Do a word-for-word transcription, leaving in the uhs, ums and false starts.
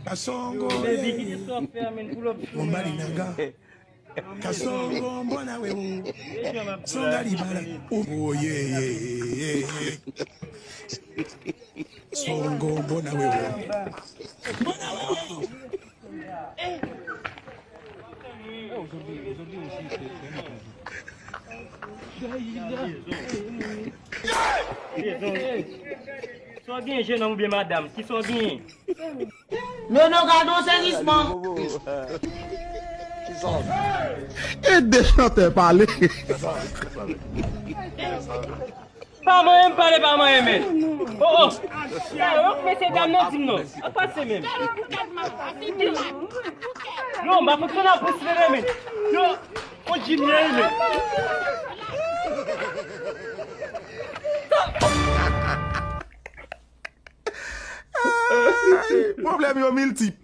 Kasongo, baby, ki te sou ap fè a, men, pull up sou mwen. Kasongo, mbona wewe. Songa libala. Oh, yeah, yeah, yeah, yeah. Songo, mbona wewe. Mbona wewe. Sa w gen, jenòm oubyen madanm? Ki sa w gen? Nono, gade yon sezisman. E de chantè pale. Pa manyen m pale, pa manyen men. Oh, oh. Sa yo k mesye dam nan di m non. An pase menm. Non, m pa fonksyone ap plis leve men. Yo, on Jimmy a men. Ay, pwoblèm yo miltip.